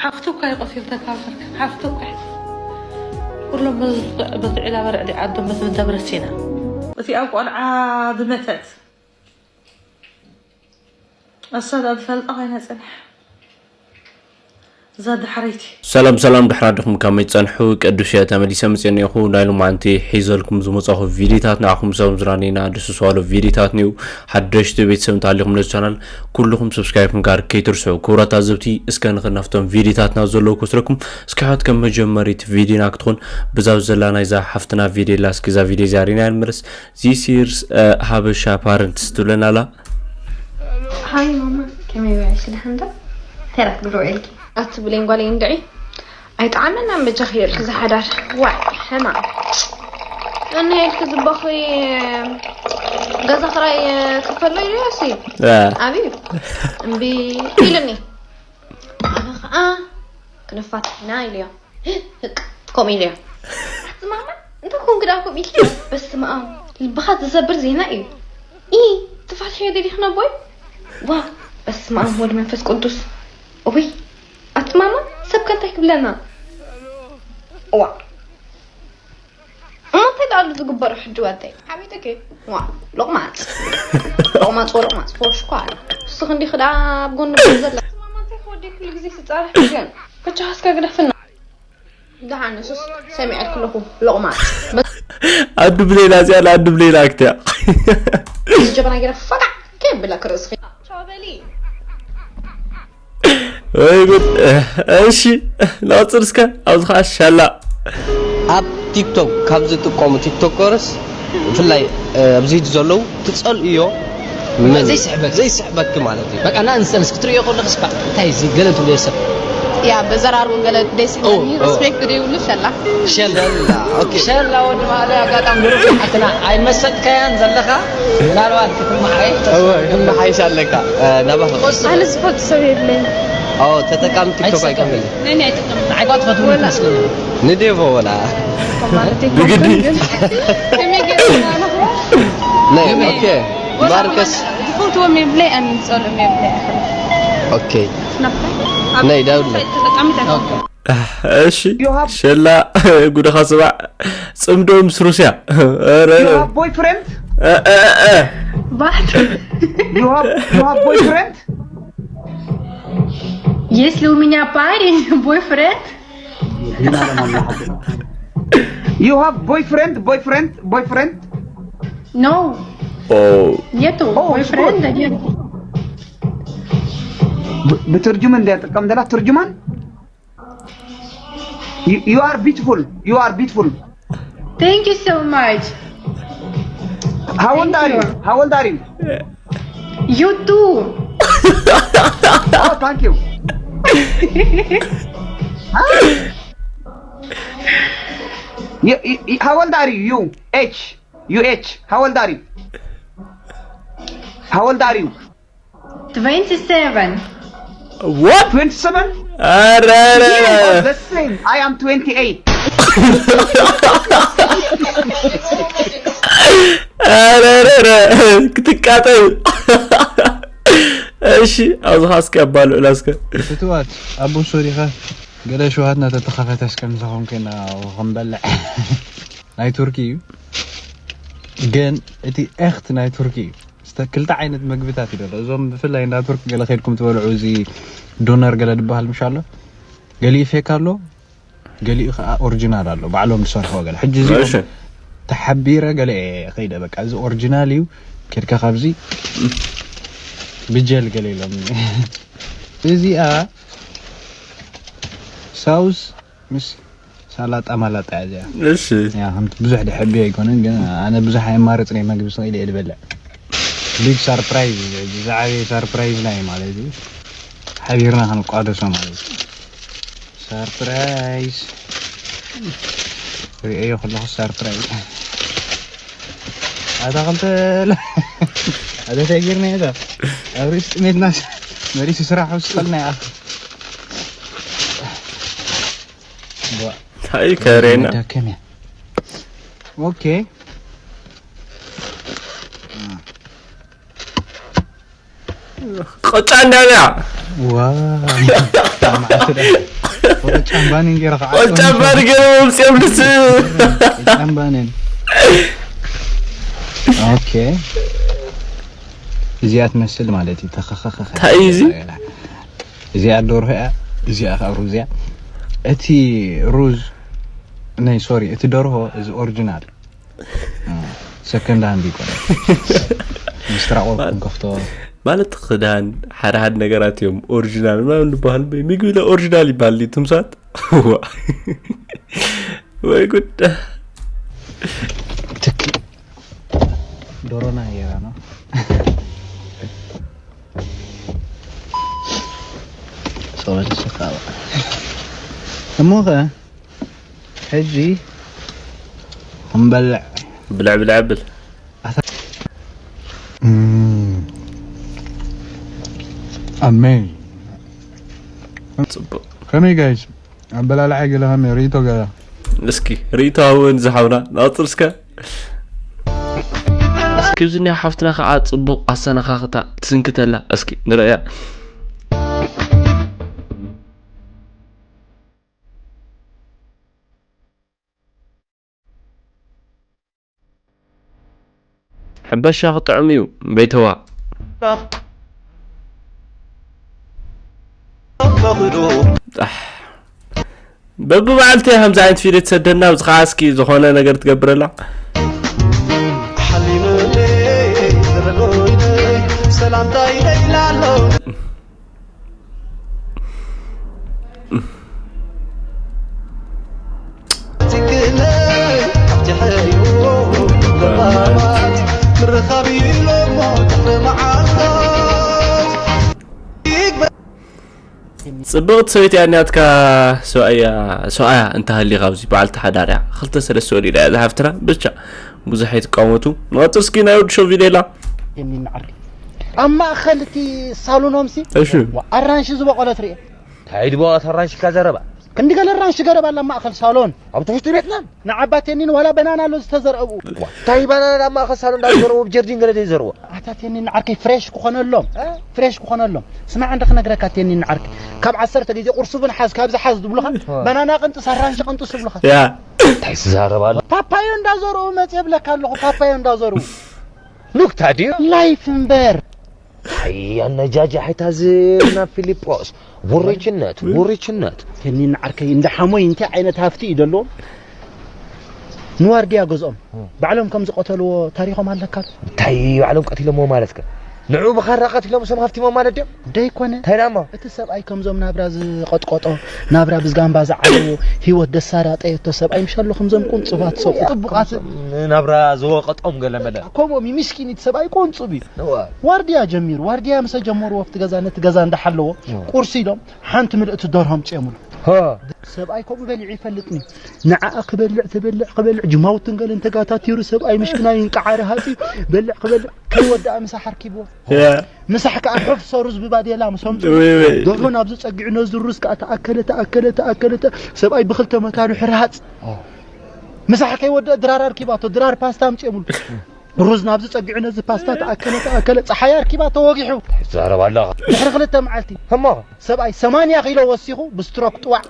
ሓፍቱ እኳ ይቆፊርተካ ኣልፈርካ ሓፍቱ እኳ ኩሎም በዚ ዕላ በርዕዲ ዓዶም በቲ ምደብረ ሲና እቲኣ ቆልዓ ብመተት ኣሳዳ ዝፈልጣ ኮይና ጽንሕ እዛ ዳሕረይቲ ሰላም ሰላም ድሕራ ድኹም ከመይ ትጸንሑ? ቅዱስ እየ ተመሊሰ መጽየ እኒኤኹ። ናይ ሎማዓንቲ ሒዘልኩም ዝመጻኹ ቪዲዮታት ንዓኹም ሰብ ዝራኒና ድስስዋሎ ቪዲዮታት ኒው ሓደሽቲ ቤተሰብ እንተሃሊኹም ነዚ ቻናል ኩልኹም ሰብስክራይብ ምግባር ከይትርስዑ። ክቡራት ታዘብቲ እስከ ንኽድ ናብቶም ቪዲዮታትና ዘለዉ ክወስደኩም። እስኪ ሕት ከም መጀመሪት ቪዲዮና ክትኾን ብዛብ ዘላ ናይዛ ሓፍትና ቪዲዮ ላ እስኪ እዛ ቪዲዮ እዚኣ ሪና ንመለስ። This year's uh, Habesha parents ትብለና ኣላ። ሃይ ማማ ከመይ ውዒልኪ ደሓን ዶ? እንታይ ዳኣ ክትገብሪ ውዒልኪ? ኣትብለይን ጓለይ እንድዒ ኣይጠዓመናን በጃኺ ይበልኪ እዚ ሓዳር ዋይ ሕማም እነ ኢልኪ ዝበኺ ገዛ ክራይ ክፈሎ ኢሉ ሲ ኣብዩ እምቢ ኢሉኒ ኣነ ከዓ ክንፋትሕ ኢና ኢለዮ ህቅ ከምኡ ኢለዮ ኣቲ ማማ እንታይ ኮንኪ ደኣ ከምኡ ኢልኪ በስመኣብ ልብኻ ዝሰብር ዜና እዩ ኢ ትፋትሕዮ ደሊኽና ኣቦይ ዋእ በስመኣብ ወወልድ ወመንፈስ ቅዱስ እውይ ኣቲ ማማ ሰብ ከ እንታይ ክብለና ዋእ እሞ እንታይ ደኣ ኣሎ ዝግበሮ ሕጂ ወደይ ሓሚተኪ ዋእ ሎቕማጽ ሎቕማጽ ወሎቕማጽ ፎሽኳ ኣላ ንስኺ እንዲኺ ደኣ ኣብ ጎኒ ዘላ ኣቲ ማማ እንታይ ክወደይ ኩሉ ግዜ ትጻረፍ ግን በጃኻ እስከ ግደፍና ደሓን ንሱስ ሰሚዐልኪ ኣለኹ ሎቕማጽ ኣዱ ብሌላ እዚኣ ንኣዱ ብሌላ ኣክትያ ጀበና ገይረ ፈቃዕ ከየብለኪ ርእስኺ ቻው በሊ ወይ ጉድ እሺ ንቐፅል እስከ ኣብዚ ከዓ ሻላ ኣብ ቲክቶክ ካብ ዝጥቀሙ ቲክቶከርስ ብፍላይ ኣብዚ ዘለዉ ትፀልእዮ መን እዩ? ዘይስሕበኪ ማለት እዩ በቃ እና ንሰንስ ክትርእዮ ከለክስ ባዕ እንታይ እዚ ገለ ትብልዮ ሰብ ያ በዘራርቡ ገለ ደይስሕበኒ ኦ፣ ኦ። ሪስፔክት ደይብሉ ሸላ ሸላ ኦኬ ሸላ ወዲ ማዕለ ኣጋጣሚ ብሩክ ሓትና ኣይመሰጥካያን ዘለኻ ምናልባት ክትመሓይ እወ። ክትመሓይሽ ኣለካ እ፣ ናባኻ ኣነ ዝፈልጥ ሰብ የብለይ ኦ ተጠቃሚ ቲክቶክ ኣይኮነን ነኒ ኣይጠቅም ዓጓት ፈትውሉ ትመስለኒ ንዴቮ ወላ ብግዲ ናይ ኦኬ ማርከስ ዝፈትዎም የብለይ ኣነ ዝፀልኦም የብለይ ኦኬ ናይ ዳውድ ተጠቃሚት ኣይኮንኩ እሺ ሸላ ጉድኻ ስማዕ ጽምዶ ምስ ሩስያ ኧረ You have boyfriend? እ፣ እ፣ እ። What? You have you have boyfriend? Если у меня парень, бойфренд? You have boyfriend, boyfriend, boyfriend? No, ኦ нету. О, Бойфренда нет. ب- بترجم انت تقم دلا ترجمان؟ You, you are beautiful. You are beautiful. Thank you so much. How old are you? How old are you? You too. Oh, thank you. Huh? You, you, you- how old are you? You H. You H. How old are you? How old are you? Twenty-seven. What? Twenty-seven? ኧረ ኧረ ኧረ Oh, the same. I am twenty-eight. ኧረ ኧረ ኧረ ክትቃጠል እሺ ኣብዚ ኸዓ እስኪ ኣባልዑላ እስከ ፍትዋት ኣቦ ሶሪኻ ገለ ሸውሃትና ተተኻፈተ እስከ ምሳኹም ኮይና ክንበልዕ ናይ ቱርኪ እዩ ግን እቲ ኤኽት ናይ ቱርኪ እዩ ክልተ ዓይነት መግብታት እዩ ዘሎ እዞም ብፍላይ እንዳ ቱርክ ገለ ከድኩም ትበልዑ እዚ ዶነር ገለ ድበሃል ምሽ ኣሎ ገሊኡ ፌክ ኣሎ ገሊኡ ከዓ ኦሪጂናል ኣሎ ባዕሎም ዝሰርሕዎ ገለ ሕጂ እዚኦም ተሓቢረ ገለ ከይደ በቃ እዚ ኦሪጂናል እዩ ከድካ ካብዚ ብጀል ገለ ኢሎም እዚኣ ሳውስ ምስ ሳላጣ ማላጣ እያ እዚኣ እሺ ያ ከምቲ ብዙሕ ድሕቢ ኣይኮነን ግን ኣነ ብዙሕ ኣየማርፅን እየ መግቢ ስኢለ እየ ዝበልዕ ቢግ ሳርፕራይዝ እዩ ዝዓበየ ሳርፕራይዝ ናይ ማለት እዩ ሓቢርና ክንቋደሶ ማለት እዩ ሳርፕራይዝ ሪኦዮ ከለኹ ሳርፕራይዝ ኣታ ክልተ ኣደ ተጊርና እዛ ኣብ ርእሲ ጥሜትና መሪሱ ስራሕ ውስኸልና ይኣ እንታይ ከሬና ደከም እያ ኦኬ ቆጫ እንዳብያ ዋ፣ መዓልቲ ደኣ። ቆጫ ባንን ገይረ ከዓ ቆጫ ባን ገይረ መምፅኦም ልስ ቆጫ ባንን። ኦኬ። እዚኣ ትመስል ማለት እዩ። ተኸኸኸኸ። እንታይ እዩ እዚ? እዚኣ ደርሆ እያ። እዚኣ ካብ ሩዝ እያ። እቲ ሩዝ ናይ ሶሪ፣ እቲ ደርሆ እዚ ኦሪጂናል ሰከንድ ሃንድ ይኮነ። ምስ ተራቆት ክንከፍቶ ማለት ክዳን ሓደ ሓደ ነገራት እዮም ኦሪጂናል ምናምን ዝበሃል እምበይ ምግቢ ለ ኦሪጂናል ይበሃል ድዩ ትምሳት? ዋ። ወይ ጉድ። ትክ ዶሮና የራ ነው ሰው ተሰካባ እሞኸ ሕጂ ክንበልዕ ብልዕ ብልዕ ብል ኣሜን ፅቡቅ ከመይ ጋይስ ኣበላልዓ ገለ ከመይ ርእቶ ገለ እስኪ ርእቶ እውን ዝሓውና ናፅር እስከ እስኪ ዝኒያ ሓፍትና ከዓ ፅቡቅ ኣሰነካክታ ትስንክተላ እስኪ ንርእያ ሕንበሻ ክጥዕም እዩ ቤተዋ በብመዓልቲ ከምዚ ዓይነት ፊልም ትሰደና ኣብዚ ከዓ እስኪ ዝኾነ ነገር ትገብረላ ሓሊመለይ ዝረጎይነይ ሰላምታ ኢለይላሎ ፅብቕቲ ሰበይቲ እያ እኒኣትካ ሰብኣያ ሰብኣያ እንተሃሊ ካብዚ በዓልቲ ሓዳር እያ ክልተ ሰለስተ ወሊዳ እያ ዝሓፍትና ብቻ ብዙሕ ኣይትቃወመቱ ንቐፅል እስኪ ናይ ወዲ ሾው ቪድዮ ኢላ ኣብ ማእኸል እቲ ሳሎኖምሲ እሺ ኣራንሺ ዝበቆለት ርኤ እንታይ ድበቐት ኣራንሽካ ዘረባ ክንዲ ገለ ኣራንሺ ገረብ ኣላ ኣብ ማእኸል ሳሎን ኣብ ትውሽጢ ቤትና ንዓባቴኒን ዋላ በናና ኣሎ ዝተዘርአ ብኡ እንታይ ባናና ኣብ ማእኸል ሳሎን እንዳዘረቡ ብጀርዲን ገለ ዘይዘርዎ ኣታቴኒን ዓርከይ ፍሬሽ ክኾነሎም ፍሬሽ ክኾነሎም ስማዕ እንደ ክነግረካ ቴኒን ዓርከይ ካብ ዓሰርተ ግዜ ቁርሲ እውን ሓዝ ካብዚ ሓዝ ዝብሉኻ በናና ቅንጥስ ኣራንሺ ቅንጥስ ዝብሉኻ ያ እንታይ ትዛረብ ኣሎ ፓፓዮ እንዳዘርኡ መፅየ ብለካ ኣለኹ ፓፓዮ እንዳዘርኡ ኑክታ ድዩ ላይፍ እምበር ኣይ ኣነጃጃሒታ ዝና ፊሊጶስ ውርችነት ውርችነት ቴኒን ዓርከይ እንደ ሓሞይ እንታይ ዓይነት ሃፍቲ እዩ ደለዎም ንዋርድያ ገዝኦም ባዕሎም ከም ዝቐተልዎ ታሪኾም ኣለካ እንታይ ባዕሎም ቀቲሎሞ ማለት ከ ንዑ ብኻራ ቀቲሎም ሰም ሃፍቲሞም ማለት ድዮም ደይኮነ እንታይ ዳሞ እቲ ሰብኣይ ከምዞም ናብራ ዝቐጥቀጦ ናብራ ብዝጋምባ ዝዓለዎ ህይወት ደሳራጠየቶ ሰብኣይ ምሻሎ ከምዞም ቁንፅባት ሰብኡ ጥቡቓት ናብራ ዝወቐጦም ገለ መለ ከምኦም እዩ ምስኪን እቲ ሰብኣይ ቆንፁብ እዩ ዋርድያ ጀሚሩ ዋርድያ ምሰ ጀመሩ ወፍቲ ገዛ ነቲ ገዛ እንዳሓለዎ ቁርሲ ኢሎም ሓንቲ ምልእቲ ደርሆም ፅየሙሉ ሰብኣይ ከምኡ በሊዑ ይፈልጥኒ ንዓኣ ክበልዕ ተበልዕ ክበልዕ ጅማውትን ገለን ተጋታቲሩ ሰብኣይ ምሽክናይ እንቃዓሪ ሃፂ በልዕ ክበልዕ ከይወዳኣ ምሳሕ ኣርኪብዎ ምሳሕ ከዓ ሕፍ ሰሩ ዝብባዴላ ምሰምፁ ደርሆ ናብዚ ፀጊዑ ነዚ ሩዝ ከዓ ተኣከለ ተኣከለ ተኣከለ ሰብኣይ ብክልተ መታኑ ሕርሃፅ ምሳሕ ከይወደአ ድራር ኣርኪባቶ ድራር ፓስታ ኣምፅኦምሉ ሩዝ ናብዚ ጸጊዑ ነዚ ፓስታ ተኣከለ ተኣከለ ጸሓይ ኣርኪባ ተወጊሑ ዛረብ ኣለኻ ድሕሪ ክልተ መዓልቲ እሞ ሰብኣይ ሰማንያ ኪሎ ወሲኹ ብስትሮክ ጥዋዕ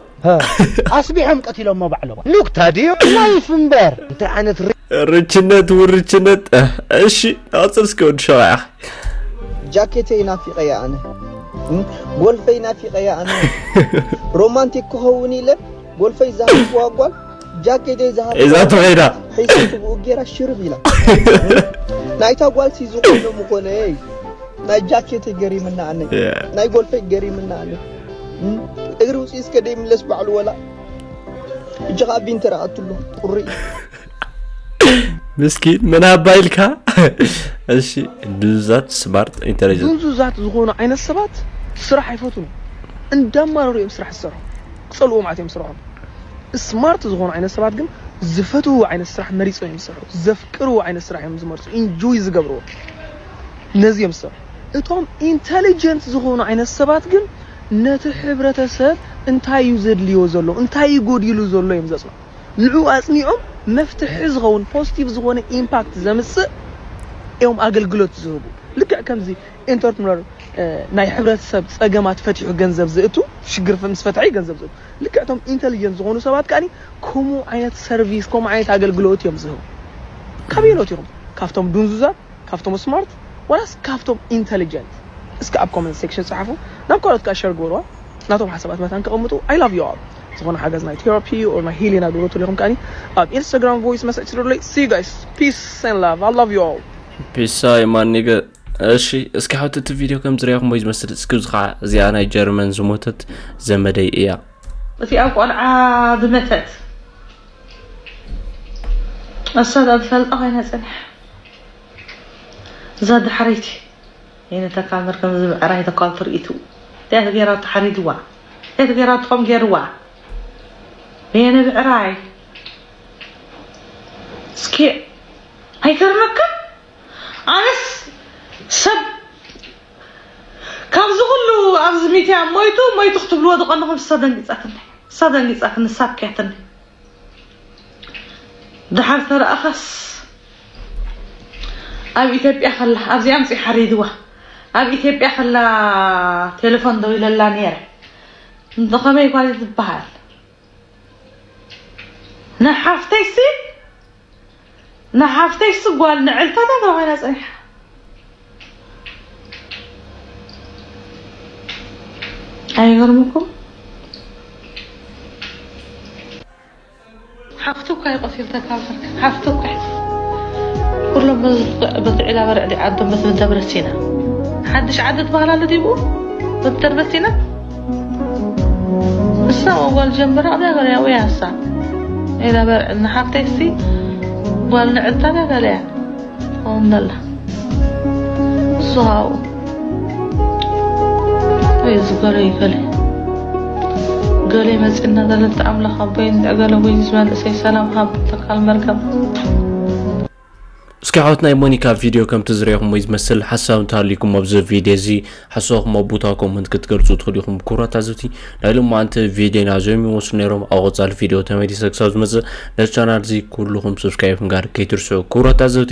ኣስቢሖም ቀቲሎሞ ባዕሎም ኑክታ ድዩ ላይፍ እምበር እንታይ ዓይነት ሪ- ርችነት ውርችነት እሺ ኣፅል እስኪ ወዲ ሸባያ ጃኬተይ ናፊቐያ ኣነ ጎልፈይ ናፊቐያ ኣነ ሮማንቲክ ክኸውን ኢለ ጎልፈይ ዝሃብኩዋ ጓል ጃኬተይ ዝሃብኩዋ ሒዛቶ ኸይዳ ሒዛቶ ብኡ ጌራ ሽርብ ኢላ ናይታ ጓልሲ ዝኾነ ምኾነ ናይ ጃኬተይ ገሪምና ኣነ ናይ ጎልፈይ ገሪምና ኣነ እግሪ ውፅኢ እስከ ደይምለስ ባዕሉ ወላ እጂ ከዓ ቢንተር ኣትሉ ቁሪ ምስኪን መን ኣባ ኢልካ እሺ ድንዙዛት ስማርት ኢንተለጀንት ድንዙዛት ዝኾኑ ዓይነት ሰባት ስራሕ ኣይፈትኑ እንዳማረሩ እዮም ስራሕ ዝሰርሑ ክፀልዎም ኣትዮም ስርሖም ስማርት ዝኾኑ ዓይነት ሰባት ግን ዝፈትውዎ ዓይነት ስራሕ መሪፆም እዮም ዝሰርሑ ዘፍቅርዎ ዓይነት ስራሕ እዮም ዝመርፁ ኢንጆይ ዝገብርዎ ነዚ እዮም ዝሰርሑ እቶም ኢንተሊጀንት ዝኾኑ ዓይነት ሰባት ግን ነቲ ሕብረተሰብ እንታይ እዩ ዘድልዮ ዘሎ እንታይ እዩ ጎዲሉ ዘሎ እዮም ዘፅንዑ ንዑ ኣፅኒዖም መፍትሒ ዝኸውን ፖዚቲቭ ዝኾነ ኢምፓክት ዘምፅእ እዮም ኣገልግሎት ዝህቡ ልክዕ ከምዚ ኢንተርፕረነር ናይ ሕብረተሰብ ፀገማት ፈቲሑ ገንዘብ ዝእቱ፣ ሽግር ምስ ፈትሐ እዩ ገንዘብ ዝእቱ። ልክዕቶም ኢንተሊጀንት ዝኾኑ ሰባት ከኣ ከምኡ ዓይነት ሰርቪስ፣ ከምኡ ዓይነት ኣገልግሎት እዮም ዝህቡ። ካበየኖት ኢኹም? ካብቶም ድንዙዛት፣ ካብቶም ስማርት፣ ዋላስ ካብቶም ኢንተሊጀንት? እስከ ኣብ ኮመንት ሴክሽን ጸሓፉ። ናብ ካልኦት ከኣ ሸር ግበርዋ። ናቶም ሓሳባት መታን ከቐምጡ። I love you all። ዝኾነ ሓገዝ ናይ ቴራፒ or ናይ ሂሊንግ ኣገልግሎት ኢኹም ከኣ ኣብ ኢንስታግራም ቮይስ መሰጅ ስደዱለይ። See you guys, peace and love, I love you all። ፒሳ የማኒገ። እሺ፣ እስኪ ሓውቲ እቲ ቪድዮ ከም ዝረኣኹሞ እዩ ዝመስል። እስኪ እዚ ከዓ እዚኣ ናይ ጀርመን ዝሞተት ዘመደይ እያ። እቲኣ ቆልዓ ብመተት እሳ ዝፈልጣ ኮይና ፀኒሓ። እዛ ዳሕረይቲ የነተካ መርገም እዚ ብዕራይ ተካል ትርኢቱ እቲኣ ተገይራ ተሓሪድዋ። እቲኣ ተገይራ ትኾም ገይርዋ። የነ ብዕራይ እስኪ ኣይገርመካ? ኣነስ ሰብ ካብዚ ኩሉ ኣብዚ ሚድያ ሞይቱ ሞይቱ ክትብልዎ ዝቐንኹም እሳ ደንጊፃትኒ እሳ ደንጊፃትኒ እሳ ኣብክያትኒ። ደሓር ተረኣኻስ ኣብ ኢትዮጵያ ከላ ኣብዚኣ ምፅኢ ሓሪድዋ ኣብ ኢትዮጵያ ከላ ቴሌፎን ደዊለላ ነይረ። እንተ ከመይ ጓል ዝበሃል ንሓፍተይሲ ንሓፍተይሲ ጓል ንዕልታታ ኮይና ፀኒሓ። ኣይገርምኩም? ሓፍቱ እኳ ይቆሲል ተካብር ሓፍቱ እኳ ኩሎም በቲ ዒላ በርዕዲ ዓዶም በቲ ምደብረ ሲና ሓድሽ ዓዲ ትበሃል ኣሎ ዲብኡ በቲ ደርበ ሲና ንሳ ጓል ጀምበራ ቅድያ ገለያ ወይ ኣሳ ኢላ በርዕድ ንሓፍተይ ሲ ጓል ንዕልታ ገለያ ትኸውን ዘላ እሱ ሃው ወይ እዚ ገለ ይገለ ገለ መፅና ዘለተ ኣምላኽ ኣቦይ ንዕገለ ወይ እዚ መንእሰይ ሰላም ሃብ ተካል መርገም እስኪ ዓወት ናይ ሞኒካ ቪድዮ ከምቲ ዝረኹም ወይ ዝመስል ሓሳብ እንተሃሊኩም ኣብዚ ቪድዮ እዚ ሓሳብኩም ኣብ ቦታ ኮመንት ክትገልፁ ትኽእሉ ኢኹም። ክቡራት ታዘብቲ ናይ ሎማዓንቲ ቪድዮና እዚኦም ይመስሉ ነይሮም። ኣብ ቀፃሊ ቪድዮ ተመሊሰ ክሳብ ዝመፅእ ነዚ ቻናል እዚ ኩልኹም ሰብስክራይብ ምግባር ከይትርስዑ። ክቡራት ታዘብቲ